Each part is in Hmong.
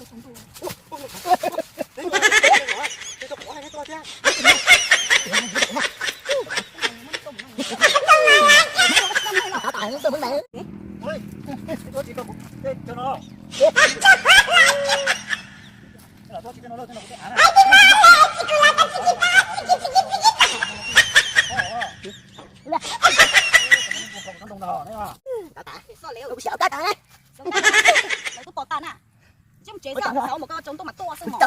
Lawv twb pom tas na. Tsis mus tsev xwb, xav ua mus koj tsaus ntuj mas tuaj xwb mog.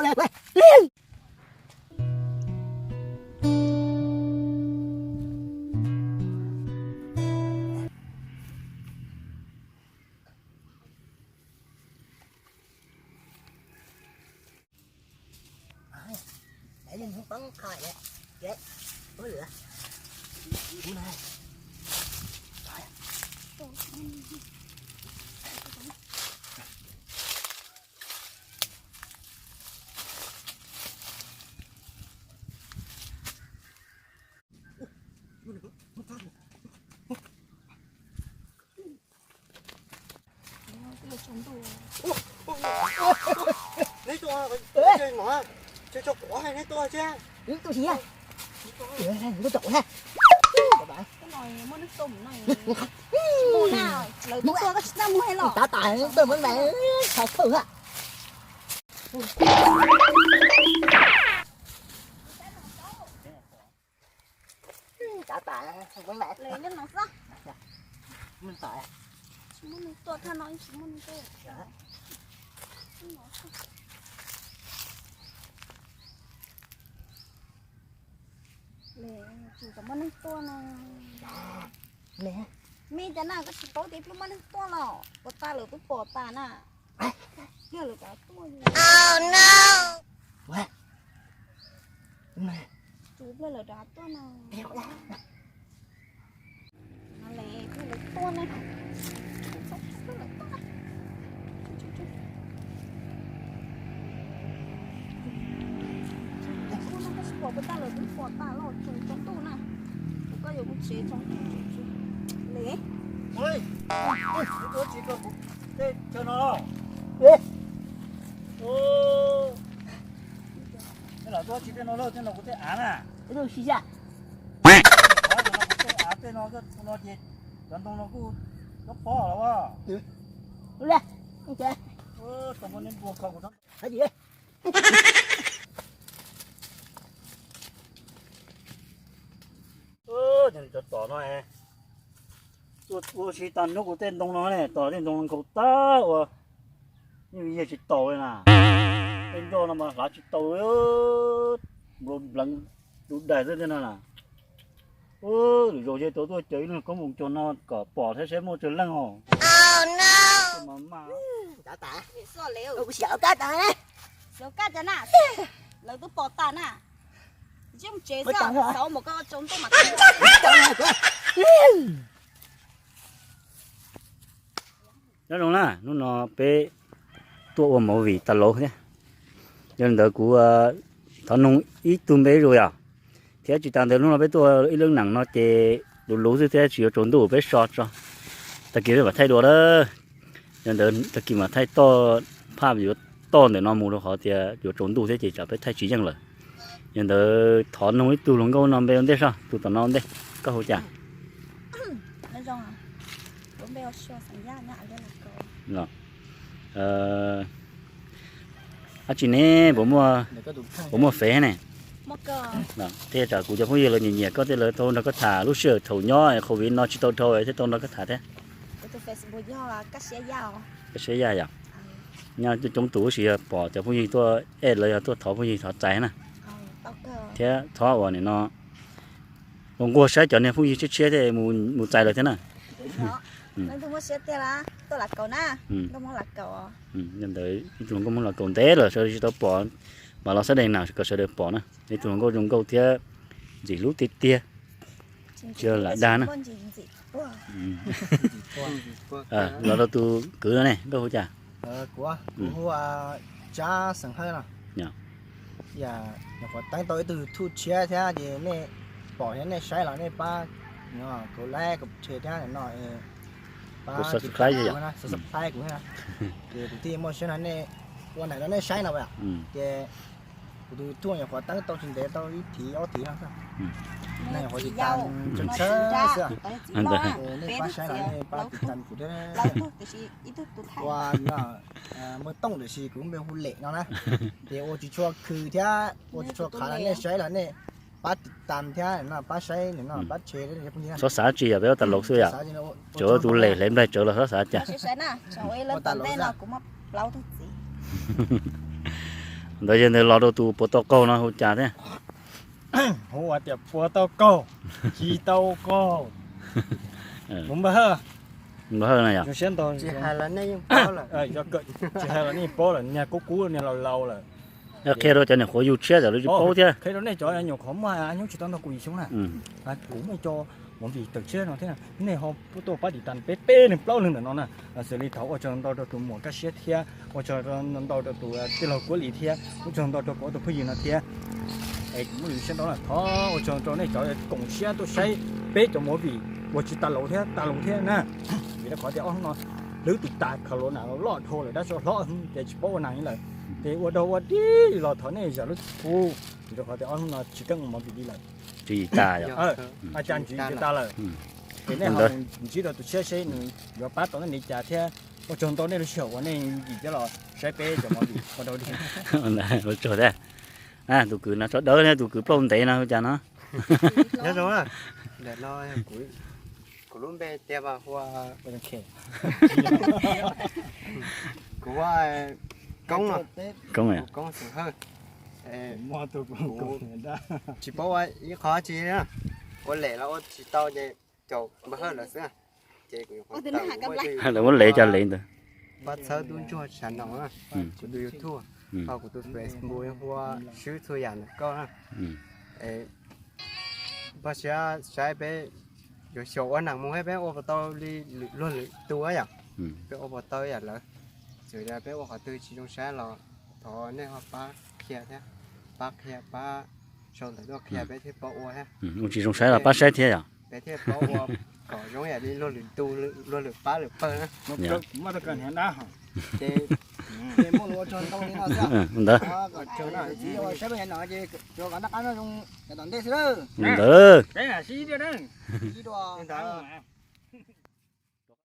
Neb tuaj, neb tuaj, neb tuaj thiab. Neb tuaj thiab. Neb tuaj thiab. Muaj neeg tuaj, muaj neeg tuaj, koj tsis txaj muag los. Tav tas neb tuaj muab mas txhais thawj ha. Tav tas muab mas. Lawv nyob no xwb. Tsis muaj neeg tuaj, thaj no tsis muaj neeg tuaj. Tsis tau muaj neeg tuaj na. Me cas na, koj tsis paub tias twb muaj neeg tuaj los? Pom tas lawm, twb pom tas na. Yog lawv rov tuaj. Tus pliag lawv rov tuaj no. No le, tus lawv tuaj ne. Tus lawv tuaj na. Tus lawv tuaj na, koj tsis pom puas tas lawm, twb pom tas los tsaus ntuj na. Kuv koj yuav mus tsev tsaus ntuj le. Ua tsis koj kuv tej chaw no. Lam tuaj tsis tej no lawm, tej no kuv tej av na. Kuv tej av, tej no, no ces cov ntoo no kuj cov pob los. Cov tom no, ua si tag nrho kuv tej ntoo no ne, tom tej ntoo no nkaus tag ua, yeej yig tsis taus li na. Tej ncauj no mas hlav tsis tau, npleev du dais xwb tej no na. Lwm zaus ces tau tuaj caw ib leeg koob mus cog no kom pom thiab seb muaj tsawg leej os. Mas mas. Xyov kaj cas na, lawv twb pom tas na. Tsis mus tsev xwb, xav ua mus koj tsaus ntuj mas. Nyob zoo na, hnub no peb tuaj ua movie tas lauv thiab. Yog li ntawd kuv thov noog ib tug npe zuj yom, thiab tsis tas ntawd hnub no peb tuaj ib lub nees no ces luv luv xwb thiab tsis yuav tsaus ntuj peb so tso. Tag kis peb mam thaij dua lawm. Yog ntawd tag kis mam thaij toj, phaj yuav toj ntawm no mus rau qhov tias yuav tsaus ntuj thiab ces tsam peb thaij tsis yeej lawm. Yog ntawd thov noog ib tug hluas nkauj no npe ua ntej soj, tus tom no ua ntej, koj hu cas? Dab tsi ne, puas muaj fev ne? Thiaj tsam kuv cov phooj ywg lawv nyiam nyiam koj thiab lawv tau nrog koj tham lub sij hawm thaum nyob covid no tsis tau dhau thiab tau nrog koj tham thiab. Koj siab yaj yom? Nyob coob tus sis yog pom cov phooj ywg tuaj ej lawv yog tuaj thov phooj ywg thov txais na. Thiab thov uas nim no ua nquag saib cov niag phooj ywg tshiab tshiab thiaj mus txais lawv thiab na. Ntawd ib tug hluas nkauj Hmoob los kaus ntev lawm sawv daws tsis tau pom, mas los sab deg na kom sawv daws pom na. Ib tug hluas nkauj zoo nkauj thiab ntxim hlub tiag tiag. Tsis yog lam dag na. Los rau tus kwv no ne, koj hu cas? Kuv hu Tsab Xeem Hawj no. Nyuam qhuav teeb tau ib tug YouTube tshiab thiab ces nej pom thiab nej saib los nej pab, kuv like, kuv share thiab no, pab subscribe kuv, ces kuv thiaj muaj siab no nej Ua ntawm no nej saib no, ces kuv tus YouTube nyuam qhuav teeb tau tsis ntev, tau ib thiv ob thiv no. Nej nyuam qhuav tiv tam tshawb xwb. Nej pab saib los nej pab tiv tam kuv thiab. Ua no, Muaj Tooj tiam sis kuv npe hu Lem no na. Ces ua tsis tshua khw thiab ua tsis tshua qhav los nej saib los nej pab tiv tam thiab no, pab saib no, pab share. Txhob xav tsi yom, peb ua tas laus xwb yom. Tsuav tus Lem hlais nplaig tsawv los txhob xav cas. Ntawd yog ntawd los rau tus puas tau qaug no hu cas thiab? Hu tias puas tau qaug, tsis tau qaug. Kuv npawg Hawj, npawg Hawj no yog, tsis hais los nej yeej paub lawm, niag kub kub niag laus laus lawm. Qhia rau cov niam qhuav yug tshiab cov lawv tsis paub thiab. Qhia rau nej cov nyuam qhuav muaj hnub tsis tau nrog kuv yim xyoo na, kuv muaj cov movie tawm tshiab no thiab, nej ho tuaj pab tiv tam peb peb leeg plaub leeg ntawm no na. Xws li thaum ua tsaug ntau rau tus muam Kaj Siab thiab ua tsaug ntau rau tus tij laug Kuab Lis thiab ua tsaug ntau rau kuv ob tug phooj ywg no thiab. Es kuv muaj lus siab ntau na, thov ua tsaug rau nej cov koom siab tuaj saib peb cov movie uas tsis tas laus thiab tas laus thiab na. Vim rau qhov tias ob hnub no lub tiv tam khaus los nas loj dhau lawm, dab tso hlob ces tsis paub ua nas li lawm. Ces ua dog ua dig los thov nej zam lub txim pub, vim rau qhov tias ob hnub no tsis keeb ua movie li lawm. Tsis tas yom? A cas ntsis tsis tas lawm. Ces nej ho mus ntsib rau tus tshiab seb nws yuav pab tau nej li cas thiab. Ua tsaug ntau nej lub sij hawm uas nej yim coj los saib peb cov movie, ua dog dig. Ua tsaug thiab. Tus kwv no tsho dawb thiab, tus kwv plaub ntev no hu cas no? Nyob zoo, ntawm no kuv lub npe tias mas hu ua, kuv hu ua Koob no, Koob Xeem Hawj. Tsis paub ua ib qho tsi, ua Lem los ua tsis tau ces caum npawg Hawj lawm xwb. Ces kuv yuav ua Lem, cov Lem ntawd, pab txhawb tub ntsuag tshav no, kuv tus YouTube, ho kuv tus Facebook hu ua Swb Txhua Yam ntawm koj na. Pab saib peb yuav xyaum ua neej mus thiab peb ua puas tau li luag lwm tus yom? Peb ua puas tau yam lawv? Txawm tias peb ua qhov twg tsis zoo saib los thov nej ho pab qhia thiab, pab qhia pab sau ntawv tuaj qhia peb thiaj paub ua thiab. Ua tsis zoo saib los pab saib thiab yom? Peb thiaj paub ua kom zoo yam li luag lwm tus, luag lwm pab lwm pawg na. Ces muaj lus ua tsaug ntau li no xwb. Ntawd, saib peb no ces tsuas kom noj qab nyob zoo yav tom ntej xwb. Ntawd, ib dua